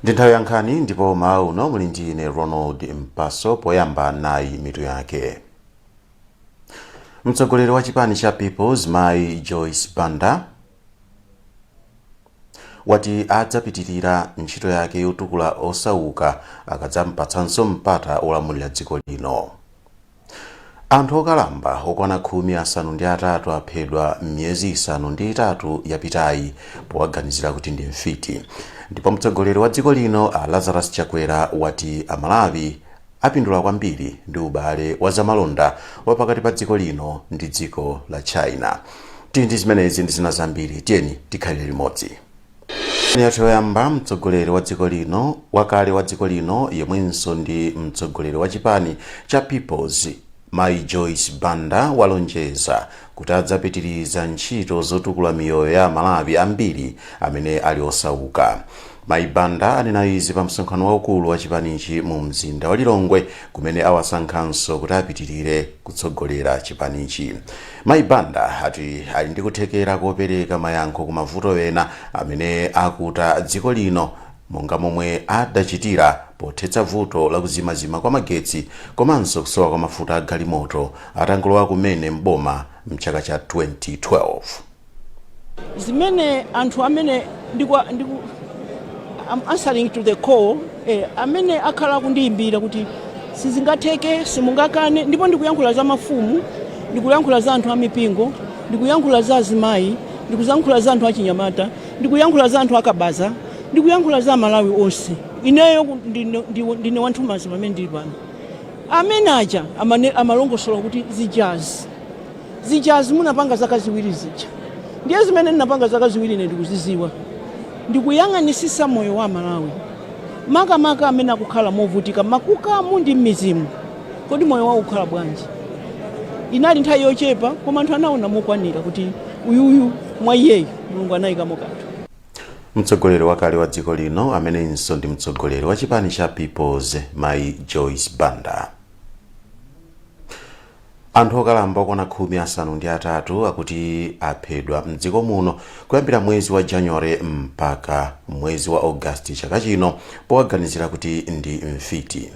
Ndi nthawi ya nkhani ndipo mmawa uno muli ndi ine Ronald Mpaso. Poyamba nayi mitu yake. Mtsogoleri wa chipani cha Peoples, Mayi Joyce Banda, wati adzapitirira ntchito yake yotukula osauka akadzampatsanso mpata olamulira dziko lino. Anthu okalamba okwana 53 aphedwa m'miyezi 8 yapitayi powaganizira kuti ndi mfiti. Ndipo mtsogoleri wa dziko lino a Lazarus Chakwera wati Amalawi apindula kwambiri ndi ubale wa zamalonda wa pakati pa dziko lino ndi dziko la China. Tili ndi zimenezi ndi zina zambiri, tiyeni tikhalire limodzi. Yathu yoyamba, mtsogoleri wa dziko lino wakale wa dziko lino yemwenso ndi mtsogoleri wa chipani cha Peoples, Mayi Joyce Banda, walonjeza kuti adzapitiriza ntchito zotukula miyoyo ya Amalawi ambiri amene ali osauka. Mayi Banda anena izi pa msonkhano waukulu wa chipanichi mu mzinda wa Lilongwe, kumene awasankhanso kuti apitirire kutsogolera chipanichi. Mayi Banda ati ali ndi kuthekera kopereka mayankho ku mavuto ena amene akuta dziko lino, monga momwe adachitira pothetsa vuto la kuzimazima kwa magetsi komanso kusowa kwa mafuta a galimoto atangolowa kumene mboma mchaka cha 2012. Zimene anthu amene ndiku I'm answering to the call, amene akhala akundiyimbira kuti sizingatheke, simungakane. Ndipo ndikuyankhula za mafumu, ndikuyankhula za anthu amipingo, ndikuyankhula za azimayi, ndikuyankhula za anthu achinyamata, ndikuyankhula za anthu akabaza, ndikuyankhula za Amalawi onse. Ineyo ndine wanthumazi pamene ndili pano. Amene aja amalongosola kuti zijazi zijazi munapanga zaka 2 zija, ndiye zimene ndinapanga zaka 2 ine ndikuziziwa. Ndikuyang'anisisa moyo wa Malawi, makamaka amene akukhala movutika makukamu ndi m'midzimu. Kodi moyo wawo ukukhala bwanji? Inali nthawi yochepa, koma anthu anaona mokwanira kuti uyuyu, mwa iyeyu Mulungu anayikamo kanthu. Mtsogoleri wakale wa dziko lino amenenso ndi mtsogoleri wa chipani cha Peoples, Mayi Joyce Banda. Anthu okalamba okwana 53 akuti aphedwa mdziko muno kuyambira mwezi wa January mpaka mwezi wa August chaka chino powaganizira kuti ndi mfiti.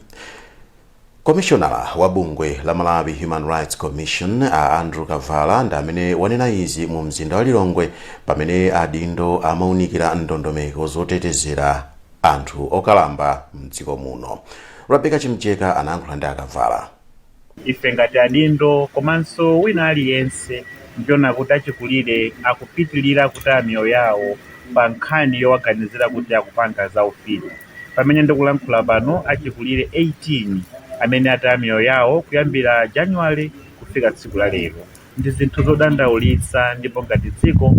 Komishonala wa bungwe la Malawi Human Rights Commission, a Andrew Kavala, ndi amene wanena izi mu mzinda wa Lilongwe pamene adindo amaunikira ndondomeko zotetezera anthu okalamba mdziko muno. Rebecca Chimjeka anayankhula ndi Akavala. Ife ngati adindo komanso wina aliyense ndiona kuti achikulire akupitilira kutaya miyoyo yawo pa nkhani yowaganizira kuti akupanga za ufiti. Pamene ndikulankhula pano, achikulire 18 amene ataya miyoyo yawo kuyambira January kufika tsiku la lero. Ndi zinthu zodandaulitsa, ndipo ngati dziko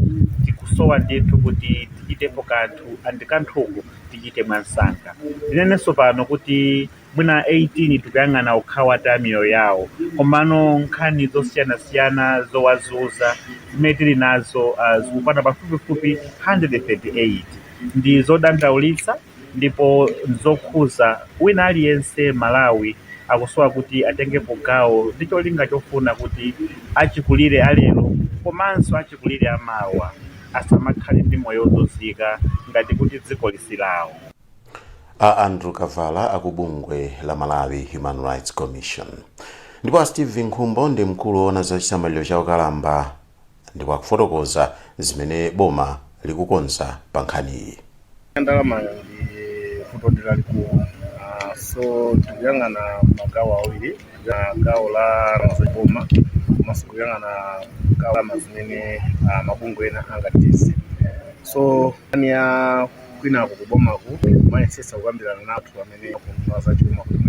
tikusowa ndithu kuti tichitepo kanthu, and kanthuko tichite mwansanga. Ndinenenso pano kuti mwina 18 tikuyang'ana okhawa ataya miyoyo yawo, komano nkhani zosiyanasiyana zowazuza zimene tili nazo zikukwana pafupifupi 138. Ndi zodandaulitsa ndipo nzokhuza wina aliyense. Malawi akusowa kuti atengepo gawo ndi cholinga chofuna kuti achikulire alero komanso achikulire amawa asamakhale ndi moyo wozunzika ngati kuti dziko lisilawo. A Andrew Kavala akubungwe la Malawi Human Rights Commission. Ndipo a Steve Nkhumbo ndi mkulu woona za chisamaliro cha okalamba ndipo akufotokoza zimene boma likukonza pa nkhaniyi. Ndalamayo ndi vuto ndi lalikulu. So tikuyang'ana magawo awiri, gawo la boma komanso kuyang'ana gawo la zimene mabungwe ena angatithandize. So nkhani ya kwinaku kubomaku kumayesesa kukambirana nathu amene akunduna zachuma kuti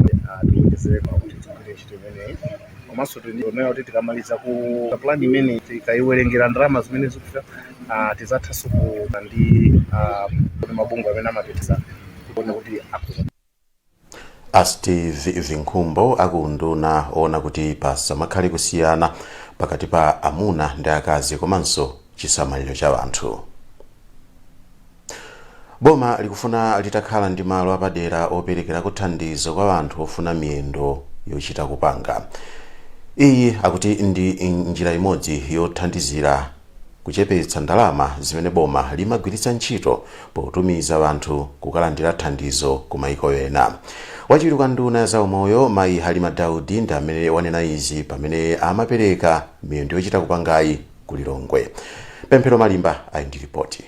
tiwonjezere kuti tigwire ntchito imeneyi. Komanso tinayo kuti tikamaliza ku plan imeneyi, tikayiwerengera ndalama zimene zikufika, tizathanso ku ndi kuti mabungwe amene amatithandiza kuona kuti akhoza. A Steve Vinkhumbo akunduna oona kuti pasamakhale kusiyana pakati pa amuna ndi akazi komanso chisamaliro cha anthu. Boma likufuna litakhala ndi malo apadera operekerako thandizo kwa anthu ofuna miyendo yochita kupanga. Iyi akuti ndi njira imodzi yothandizira. Kuchepetsa ndalama zimene boma limagwiritsa ntchito potumiza anthu kukalandira thandizo ku maiko ena. Wachiwiri kwa nduna ya zaumoyo, Mayi Halima Daudi, ndi amene wanena izi pamene amapereka miyendo yochita kupangayi ku Lilongwe. Pemphero Malimba ali ndi ripoti.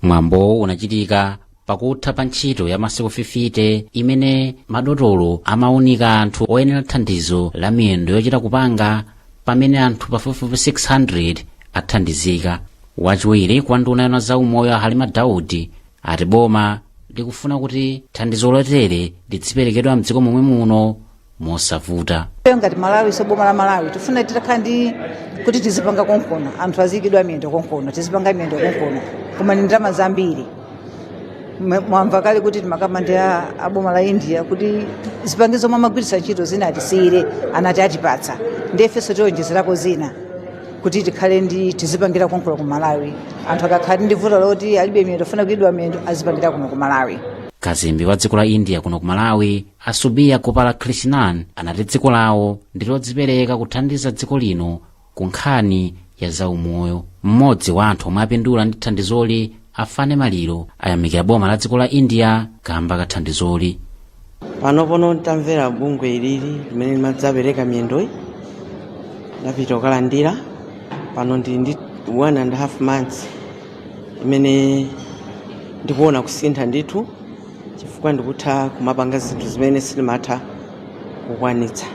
Mwambo unachitika pakutha pa ntchito ya masiku 50 imene madotolo amawunika anthu oyenera thandizo la miyendo yochita kupanga, pamene anthu pafupifupi 600 athandizika. Wachiwiri kwa nduna yona zaumoyo, Halima Daudi, ati boma likufuna kuti thandizo lotere lidziperekedwa mdziko momwe muno mosavuta. Ngati Malawi, so boma la Malawi tifuna titakhala ndi kuti tizipanga konkono, anthu aziyikidwa miyendo konkono, tizipanga miyendo konkono, koma ni ndalama zambiri. Mwamva kale kuti timakamba ndi aboma la India kuti zipangizo zomwe amagwiritsa ntchito zina atisiyire, anati atipatsa, ndi ifenso tionjezerako zina kuti tikhale ndi tizipangira konkono ku Malawi. Anthu akakhala ndi vuto loti alibe miyendo, funa kuyidwa miyendo, azipangira kuno ku Malawi. Kazembe wa dziko la India kuno ku Malawi, Asubiya Gopalakrishnan, anati dziko lawo ndi lodzipereka kuthandiza dziko lino ku nkhani ya zaumoyo. Mmodzi wa anthu omwe apindula ndi thandizoli, Afane Maliro, ayamikira boma la dziko la India kamba ka thandizoli. Panopono tamvera bungwe ilili limene limadzapereka miyendoyi, ndapita kukalandira. Pano ndili ndi 1.5 months imene ndikuona kusintha ndithu, chifukwa ndikutha kumapanga zinthu zimene sindimatha kukwanitsa.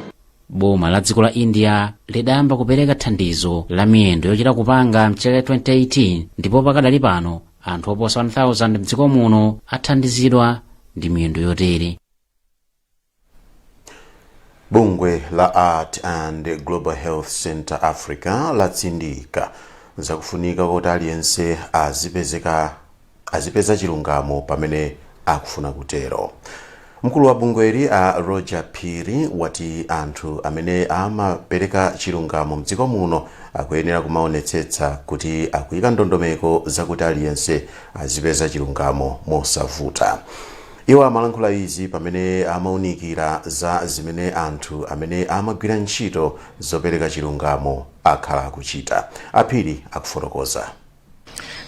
Boma la dziko la India lidayamba kupereka thandizo la miyendo yochita kupanga mchaka 2018, ndipo pakadali pano anthu oposa 1000 mdziko muno athandizidwa ndi miyendo yotere. Bungwe la Art and Global Health Center Africa latsindika zakufunika kuti aliyense azipeza chilungamo pamene akufuna kutero. Mkulu wa bungweli, a Roger Phiri, wati anthu amene amapereka chilungamo mdziko muno akuyenera kumaonetsetsa kuti akuyika ndondomeko zakuti aliyense azipeza chilungamo mosavuta. Iwo amalankhula izi pamene amaunikira za zimene anthu amene amagwira ntchito zopereka chilungamo akhala akuchita. Aphiri akufotokoza.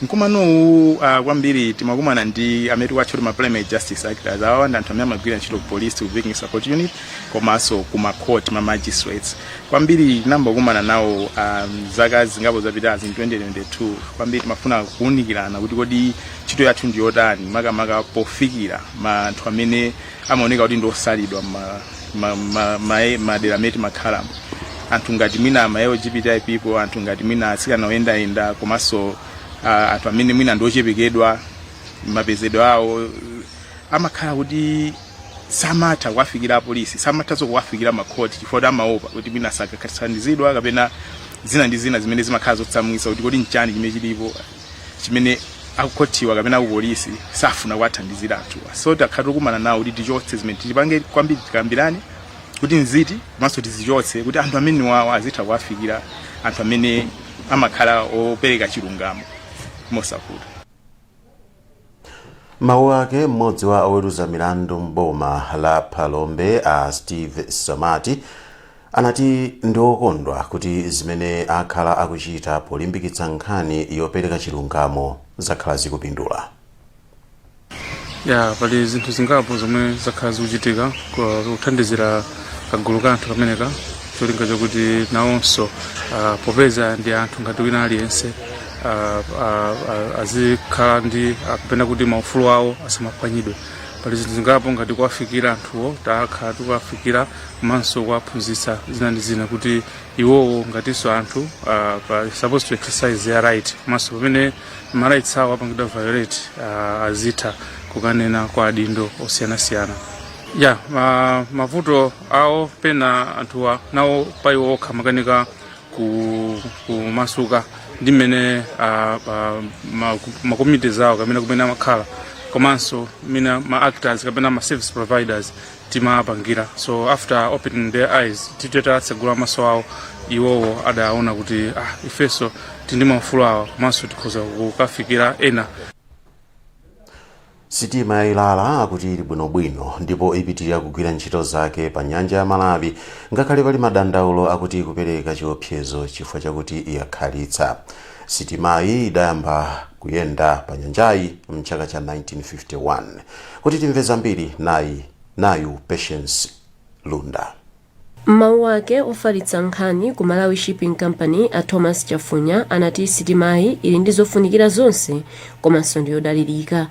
Mkumanowu kwambiri timakumana ndi amene tiwatcha ma primary justice actors. Awa ndi anthu amene amagwira ntchito ku police, ku victim support unit, komanso ku ma court, ma magistrates. Kwambiri tinambokumana nawo zaka zingapo zapitazi, 2022. Kwambiri timafuna kuwunikirana kuti kodi ntchito yathu ndi yotani, makamaka pofikira ma anthu amene amaoneka kuti ndi osalidwa madera ma, ma, ma, amene timakhalamo, anthu ngati mwina ma LGBTI people, anthu ngati mwina atsikana oyendayenda, komanso anthu amene mwina ndi ochepekedwa mapezedwe awo, amakhala kuti samatha kuwafikira apolisi, samathanso kuwafikira makhoti, chifukwa kuti amaopa kuti mwina sakathandizidwa kapena zina ndi zina zimene zimakhala zotsamwitsa, kuti kodi nchani chimene chilipo chimene akukhotiwa kapena akupolisi safuna kuwathandizira anthuwa. So takhala tikumana nawo kuti tichotse zimene tichipange, kwambiri tikambirane kuti nziti, komanso tizichotse kuti anthu amene wawo azitha kuwafikira anthu amene amakhala opereka chilungamo mosavuta. Mawu ake, mmodzi wa oweruza milandu mboma la Phalombe, a Steve Samati, anati ndi okondwa kuti zimene akhala akuchita polimbikitsa nkhani yopereka chilungamo zakhala zikupindula. Ya, pali zinthu zingapo zomwe zakhala zikuchitika kuthandizira kagulu ka anthu kameneka, cholinga chokuti nawonso popeza ndi anthu ngati wina aliyense, azikhala ndi kapena kuti maufulu awo asamaphwanyidwe. Pali zinthu zingapo ngati kuwafikira anthuwo, takhala tikuwafikira, komanso kuwaphunzitsa zina ndi zina kuti iwowo ngatinso anthu supposed to exercise their right, komanso pamene ma rights awo apangidwa violate, azitha kukanena kwa adindo osiyanasiyana. Ya, mavuto awo, pena anthuwa nawo pa iwo okha makanika kumasuka ndi mmene ma communities awo kapena kumene amakhala, komanso mmene ma actors kapena ma service providers timapangira. So after opening their eyes, titatsegula maso awo, iwowo adaona kuti ah, ifenso tindi maufulu awa, komanso tikhoza kukafikira ena. Sitima ya Ilala akuti ili bwinobwino ndipo ipitirira kugwira ntchito zake pa nyanja ya Malawi, ngakhale pali madandaulo akuti ikupereka chiopsezo chifukwa chakuti yakhalitsa. Sitimayi idayamba kuyenda pa nyanjayi mchaka cha 1951. Kuti timve zambiri, nayi nayu Patience Lunda. M'mawu ake ofalitsa nkhani ku Malawi Shipping Company, a Thomas Chafunya anati sitimayi ili ndi zofunikira zonse komanso ndi yodalirika.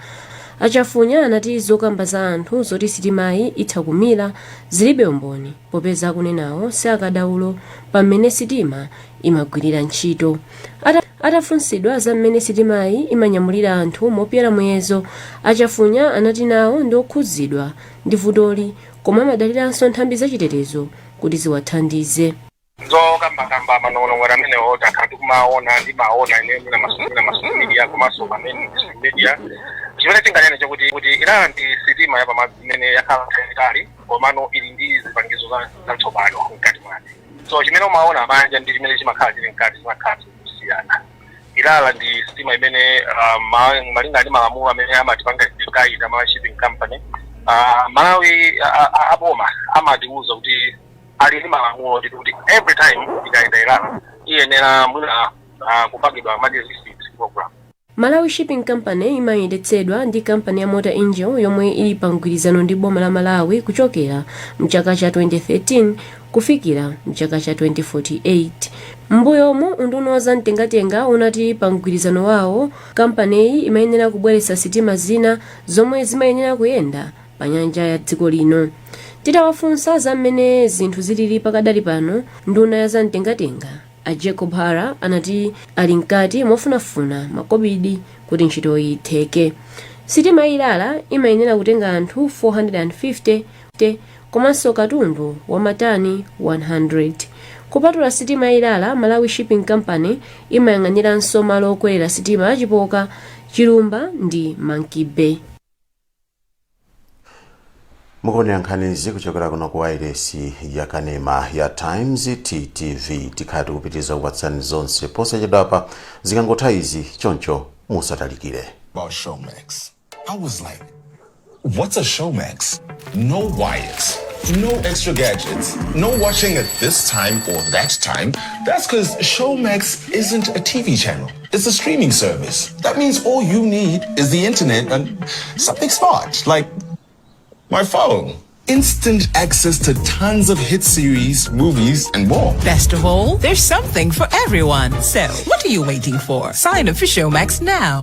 Achafunya anati zokamba za anthu zoti sitimayi itha kumira zilibe umboni, popeza akunenawo si akadaulo pamene sitima imagwirira ntchito. Atafunsidwa za mmene sitimayi imanyamulira anthu mopyola muyezo, Achafunya anati nawo ndi okhudzidwa ndi vutoli, koma amadaliranso nthambi zachitetezo kuti ziwathandize. Zokambakamba manong'onong'o amenewo takhala tikumaona, ndimaona ine mwina ma social media komanso pa mainstream media. Chimene tinganene chokuti kuti Ilala ndi sitima yapamadzi imene yakhala itali, komano ili ndi zipangizo zatsopano mkati mwake. So chimene umaona panja ndi chimene chimakhala chili mkati chimakhala kusiyana. Ilala ndi sitima imene malinga ndi malamulo amene amatipanga guide ama shipping company, Malawi aboma amatiuza kuti ali ndi malamulo ndi kuti every time ikayenda Ilala iyenera mwina kupangidwa ma refit program. Malawi Shipping Company imayendetsedwa ndi kampani ya Mota Engil yomwe ili pa mgwirizano ndi boma la Malawi kuchokera mchaka cha 2013 kufikira mchaka cha 2048. M'mbuyomu unduna wa zamtengatenga unati pa mgwirizano wawo kampaniyi imayenera kubweretsa sitima zina zomwe zimayenera kuyenda pa nyanja ya dziko lino. Titawafunsa za mmene zinthu zilili pakadali pano, nduna ya zamtengatenga a Jacob Hara anati ali mkati mofunafuna makobidi kuti ntchitoyi itheke. Sitima Ilala imayenera kutenga anthu 450 komanso katundu wa matani 100. Kupatula sitima Ilala, Malawi Shipping Company imayang'aniranso malo okwerera sitima achipoka, Chilumba ndi Monkey Bay. Mukuonera nkhanizi kuchokera kuno ku wailesi ya kanema ya Times TTV. Tikhala tikupitiriza kupatsani zonse posachedwapa zikangotha izi, choncho musatalikire. About Showmax. I was like, what's a Showmax? No wires, no extra gadgets, no watching at this time or that time. That's because Showmax isn't a TV channel. It's a streaming service. That means all you need is the internet and something smart, like my phone. Instant access to tons of hit series, movies, and more. Best of all, there's something for everyone. So, what are you waiting for? Sign up for Showmax now.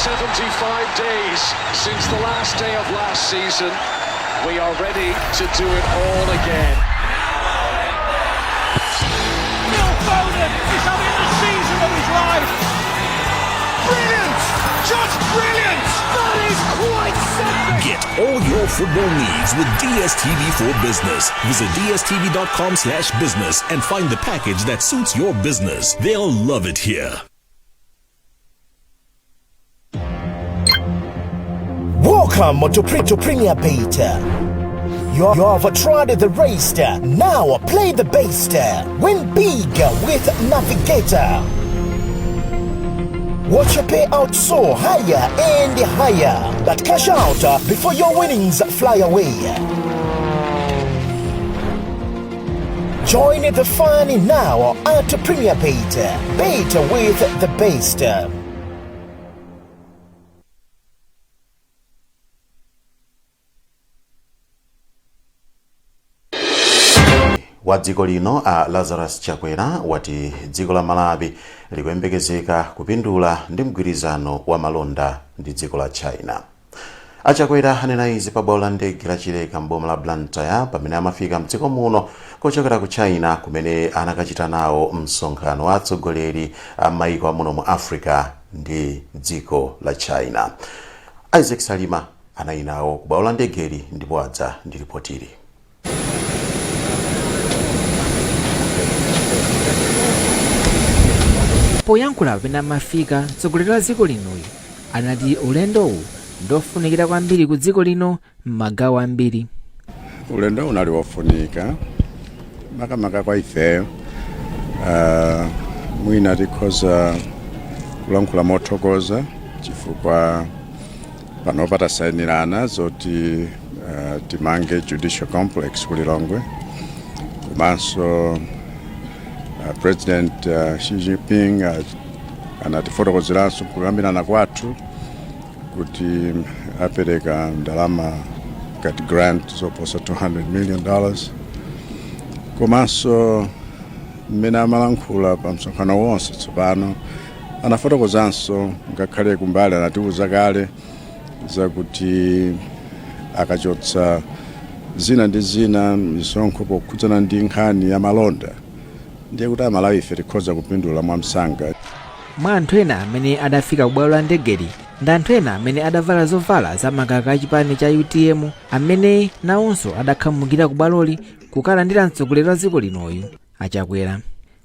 75 days since the last day of last season. We are ready to do it all again. Phil Foden is having the season of his life. Brilliant! Just brilliant! That is quite something. Get all your football needs with DSTV for Business. Visit dstv.com/business and find the package that suits your business. They'll love it here. Welcome to Premier Bet. You have tried the race. Now play the best. Win big with Navigator. Watch your payout soar higher and higher. But cash out before your winnings fly away. Join the fun now at Premier Bet. Bet with the best. Wa dziko lino a Lazarus Chakwera wati dziko la Malawi likuyembekezeka kupindula ndi mgwirizano wa malonda ndi dziko la China. Achakwera anena izi pa bwalo la ndege la Chileka mboma la Blantyre pamene amafika mdziko muno kuchokera ku China, kumene anakachita nawo msonkhano wa atsogoleri a maiko amuno mu Africa ndi dziko la China. Isaac Salima anali nawo ku bwalo la ndegeli ndipo adza ndi ripotili. Poyankhula pamene amafika, mtsogoleri wa dziko linoyu anati ulendowu ndofunikira kwambiri ku dziko lino m'magawo ambiri. Ulendo unali wofunika makamaka kwa ifeyo. Mwina tikhoza kulankhula mothokoza chifukwa panopa tasayinirana zoti timange judicial complex ku Lilongwe, komanso President Xi Jinping anatifotokozeranso kukambirana kwathu kuti apereka ndalama ngati grant zoposa $200 million. Komanso mmene amalankhula pa msonkhano wonse tsopano anafotokozanso, ngakhale kumbali anatiuza kale zakuti akachotsa zina ndi zina misonkho pokhudzana ndi nkhani ya malonda, ndiye kuti Amalawi ife tikhoza kupindula mwamsanga. Mwa anthu ena amene adafika ku bwalo la ndegeli ndi anthu ena amene adavala zovala za makaka a chipani cha UTM, amene nawonso adakhamukira ku bwaloli kukalandira mtsogoleri wa dziko linoyu Achakwera.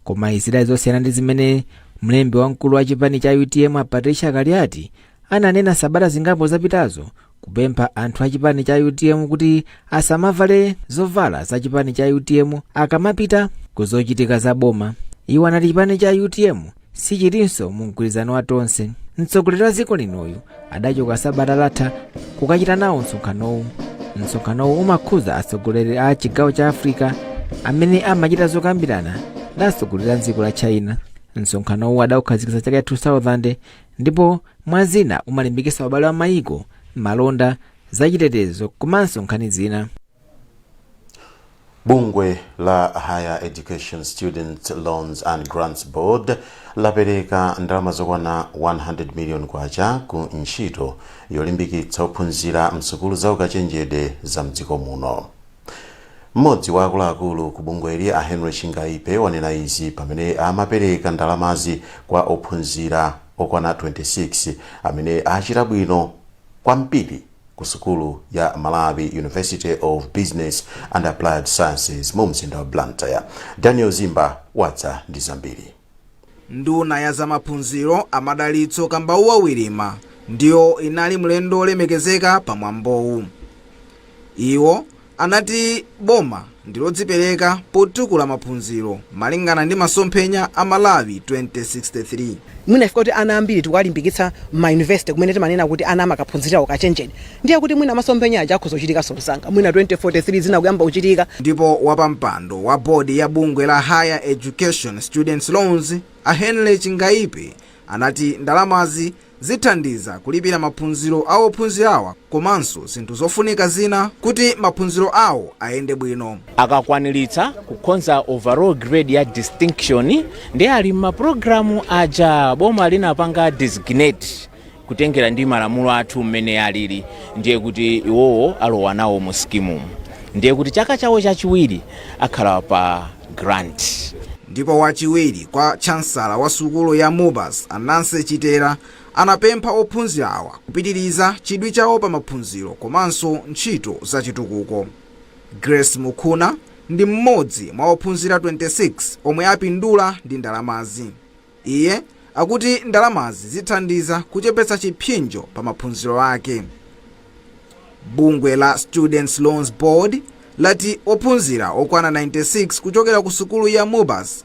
Koma izi zidali zosiyana ndi zimene mlembi wamkulu wa chipani cha UTM a Patricia Kaliati ananena sabata zingapo zapitazo, kupempha anthu a chipani cha UTM kuti asamavale zovala za chipani cha UTM akamapita ku zochitika za boma. Iwo anati chipani cha UTM sichilinso mu mgwirizano wa Tonse. Mtsogoleri wa dziko linoyu adachoka sabata latha kukachita nawo msonkhanowu. Msonkhanowu umakhuza atsogoleri a chigawo cha Africa amene amachita zokambirana ndi atsogoleri a dziko la China. Msonkhanowu adaukhazikitsa chaka cha 2000 ndipo mwa zina umalimbikitsa ubale wa mayiko, malonda, zachitetezo komanso nkhani zina. Bungwe la Higher Education Student Loans and Grants Board lapereka ndalama zokwana 100 million kwacha ku ntchito yolimbikitsa ophunzira msukulu za ukachenjede za mdziko muno. Mmodzi wa akuluakulu ku bungweli, a Henry Chingaipe, wanena izi pamene amapereka ndalamazi kwa ophunzira okwana 26 amene achita bwino kwambiri ku sukulu ya Malawi University of Business and Applied Sciences mu mzinda wa Blantyre. Daniel Zimba wadza ndi zambiri. Nduna ya zamaphunziro Amadalitso Kambauwa Wirima ndiyo inali mlendo wolemekezeka pamwambowu. Iwo anati boma ndilodzipereka potukula maphunziro malingana ndi masomphenya a Malawi 2063. Mwina ifika kuti ana ambiri tikuwalimbikitsa m'mayunivesiti kumene timanena kuti ana amakaphunzira ukachenjede, ndiye kuti mwina masomphenya aja akhoza kuchitikanso msanga, mwina 2043 zina kuyamba kuchitika. Ndipo wapampando wa bodi ya bungwe la Higher Education Students Loans a Henry Chingaipe anati ndalamazi zithandiza kulipira maphunziro a ophunzirawa komanso zinthu zofunika zina kuti maphunziro awo ayende bwino. Akakwaniritsa kukhonza overall grade ya distinction, ndi ali m'mapulogalamu aja boma linapanga designate kutengera ndi malamulo athu mmene alili, ndiye kuti iwowo alowa nawo mu skimumu, ndiye kuti chaka chawo chachiwiri akhala pa grant. Ndipo wachiwiri kwa chansala wa sukulu ya MUBAS Ananse Chitera anapempha ophunzirawa kupitiriza chidwi chawo pa maphunziro komanso ntchito zachitukuko. Grace Mukhuna ndi mmodzi mwa ophunzira 26 omwe apindula ndi ndalamazi. Iye akuti ndalamazi zithandiza kuchepetsa chipsinjo pa maphunziro ake. Bungwe la Students Loans Board lati ophunzira okwana 96 kuchokera ku sukulu ya MUBAS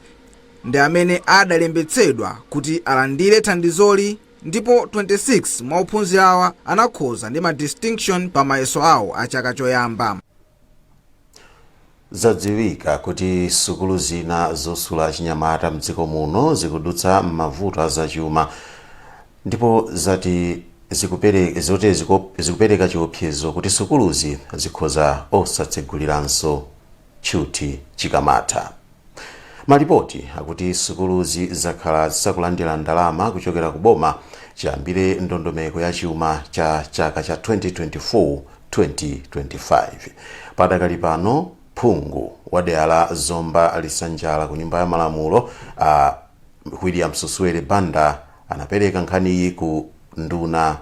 ndi amene adalembetsedwa kuti alandire thandizoli, ndipo 26 mwa ophunzirawa anakhoza ndi ma distinction pa mayeso awo a chaka choyamba. Zadziwika kuti sukulu zina zosula achinyamata mdziko muno zikudutsa m'mavuto azachuma ndipo zati zikupereka chiopsezo kuti sukuluzi zikhoza osatseguliranso tchuthi chikamatha. Malipoti akuti sukuluzi zakhala zisakulandira ndalama kuchokera ku boma chiyambire ndondomeko ya chuma cha chaka cha 2024 2025. Padakali pano, phungu wa dera la Zomba Lisanjala ku Nyumba ya Malamulo a William Suswere Banda anapereka nkhaniyi ku nduna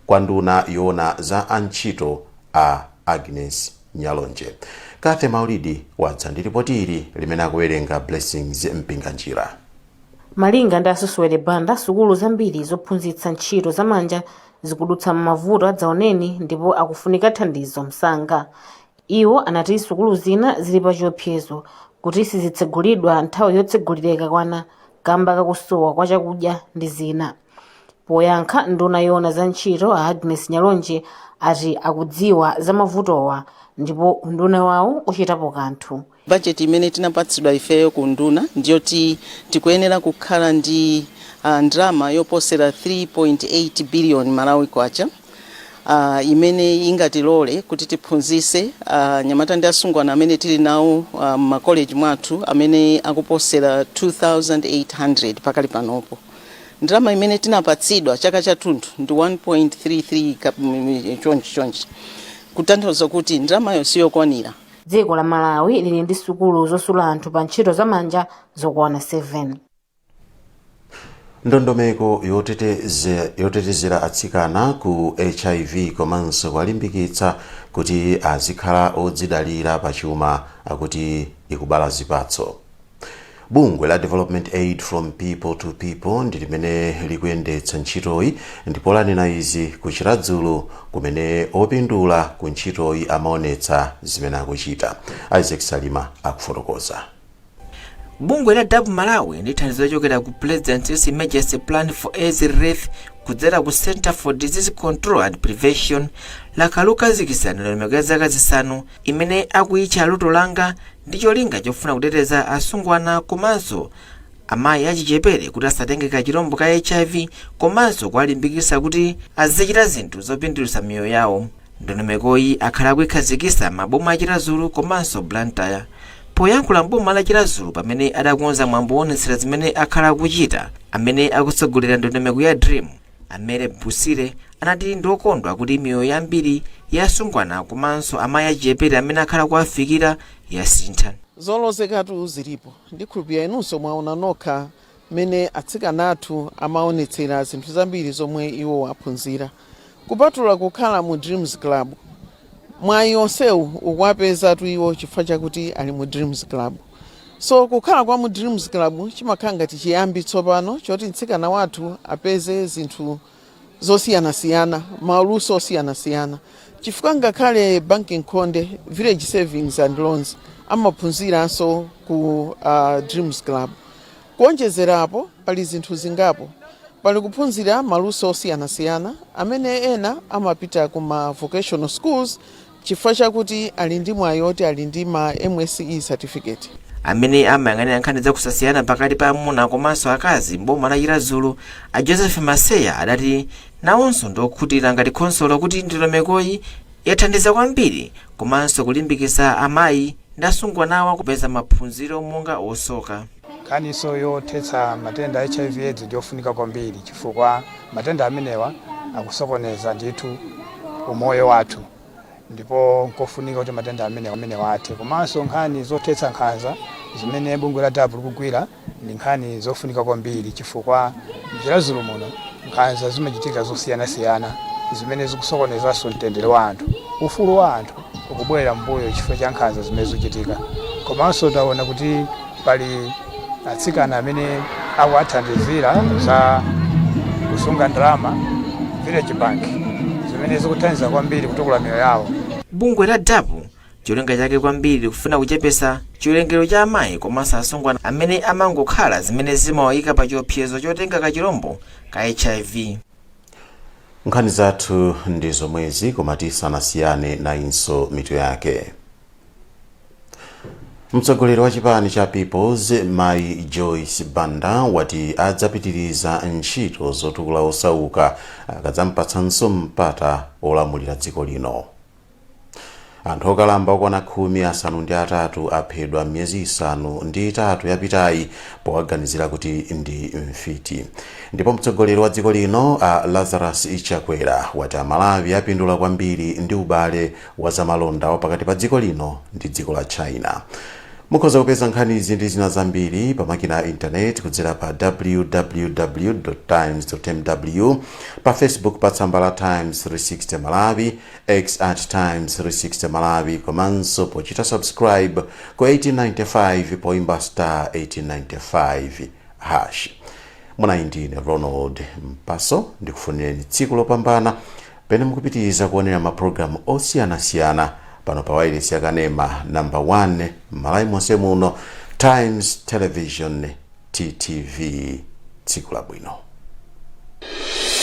kwa nduna yoona za antchito a Agnes Nyalonje. Kate Maulidi wadza ndi ripoti ili limene akuwerenga Blessings Mpinganjira. Malinga ndi Asuswere Banda, sukulu zambiri zophunzitsa ntchito zamanja zikudutsa m'mavuto adzaoneni ndipo akufunika thandizo msanga. Iwo anati sukulu zina zili pa chiopsezo kuti sizitsegulidwa nthawi yotsegulira ikakwana kamba kakusowa kwa chakudya ndi zina. Poyankha, nduna yoona za ntchito a Agnes Nyalonje ati akudziwa za mavutowa ndipo unduna wawo uchitapo kanthu. Bajeti imene tinapatsidwa ifeyo ku nduna ndiyoti tikuyenera kukhala ndi ndalama yoposera 3.8 billion Malawi kwacha imene ingatilole kuti tiphunzise anyamata ndi asungwana amene tili nawo m'makoleji mwathu amene akuposera 2800 pakali panopo. Ndalama imene tinapatsidwa chaka chathunthu ndi 1.33 chonchi chonchi, kutanthauza kuti ndalamayo siyokwanira. Dziko la Malawi lili ndi sukulu zosula anthu pa ntchito zamanja zokwana 7. Ndondomeko yotetezera atsikana ku HIV komanso kuwalimbikitsa kuti azikhala odzidalira pachuma akuti ikubala zipatso. Bungwe la Development Aid from People to People ndi limene likuyendetsa ntchitoyi, ndipo lanena izi ku Chiradzulu kumene opindula ku ntchitoyi amaonetsa zimene akuchita. Isaac Salima akufotokoza. Bungwe la DAPP Malawi ndi thandizo lochokera ku President's Emergency Plan for AIDS Relief kudzera ku Center for Disease Control and Prevention lakhala likukhazikitsa ndondomeko ya zaka 5 imene akuyitcha Luto Langa, ndi cholinga chofuna kuteteza asungwana komanso amayi achichepere kuti asatenge kachirombo ka HIV, komanso kuwalimbikitsa kuti azichita zinthu zopindulitsa miyoyo yawo. Ndondomekoyi akhala akuikhazikitsa maboma a Chiradzulu komanso Blantyre. Poyankhula mboma la Chiradzulu pamene adakonza mwambo woonetsera zimene akhala akuchita, amene akutsogolera ndondomeko ya DREAM, Amere Busire, anati ndi okondwa kuti miyoyo yambiri ya asungwana komanso amayi achichepere amene akhala kuwafikira yasintha. Zolozekatu zilipo. Ndikhulupirira inunso mwaona nokha mmene atsikana athu amaonetsera zinthu zambiri zomwe iwo aphunzira. Kupatula kukhala mu Dreams Club, mwayi onsewu ukuwapezatu iwo chifukwa chakuti ali mu Dreams Club. So kukhala kwa mu Dreams Club chimakhala ngati chiyambi tsopano choti mtsikana wathu apeze zinthu zosiyanasiyana, maluso osiyanasiyana, chifukwa ngakhale banking khonde, village savings and loans, amaphunziranso ku Dreams Club. Kuonjezerapo, pali zinthu zingapo. Pali kuphunzira maluso osiyanasiyana amene ena amapita kuma vocational schools chifukwa chakuti ali ndi mwayi oti ali ndi ma MSCE certificate. Amene amayang'anira nkhani zakusasiyana pakati pa amuna komanso akazi mboma la Chiradzulu, a Joseph Maseya, adati nawonso ndiokhutira ngati khonsolo kuti ndondomekoyi yathandiza kwambiri komanso kulimbikitsa amayi ndi asungwanawa kupeza maphunziro monga osoka. Nkhaniso yothetsa matenda a HIV AIDS ndiyofunika kwambiri chifukwa matenda amenewa akusokoneza ndithu umoyo wathu, ndipo nkofunika kuti matenda amenewa athe. Komanso nkhani zothetsa nkhanza zimene bungwe la DAPP likugwira ndi nkhani zofunika kwambiri, chifukwa mChiradzulu muno nkhanza zimachitika zosiyanasiyana zimene zikusokonezanso mtendere wa anthu. Ufulu wa anthu ukubwerera mbuyo chifukwa cha nkhanza zimene zikuchitika. Komanso taona kuti pali atsikana amene akuwathandizira za kusunga ndalama, village bank, zimene zikuthandiza kwambiri kutukula miyoyo yawo. Bungwe la DAPP cholinga chake kwambiri kufuna kuchepesa chiwerengero cha amayi komanso asungwana amene amangokhala, zimene zimawayika pa chiopsezo chotenga kachirombo ka HIV. Nkhani zathu ndi zomwezi, koma tisanasiyane, nayinso mitu yake. Mtsogoleri wa chipani cha Peoples, Mai Joyce Banda, wati adzapitiriza ntchito zotukula osauka akadzampatsanso mpata olamulira dziko lino. Anthu okalamba okwana 53 aphedwa m'miyezi 8 yapitayi powaganizira kuti ndi mfiti. Ndipo mtsogoleri wa dziko lino a Lazarus Chakwera wati Amalawi apindula kwambiri ndi ubale wa zamalonda wa pakati pa dziko lino ndi dziko la China. Mukhoza kupeza nkhani izi ndi zina zambiri pa makina a intaneti kudzera pa www.times.mw, pa Facebook pa tsamba la Times 360 Malawi, X at Times 360 Malawi, komanso pochita subscribe ku 1895 poimba star 1895 hash. Munali ndine Ronald Mpaso, ndikufunireni tsiku lopambana pene mukupitiriza kuonera mapulogalamu osiyanasiyana pano pa wailesi yakanema number 1 m'Malawi monse muno, Times Television, TTV. Tsiku labwino.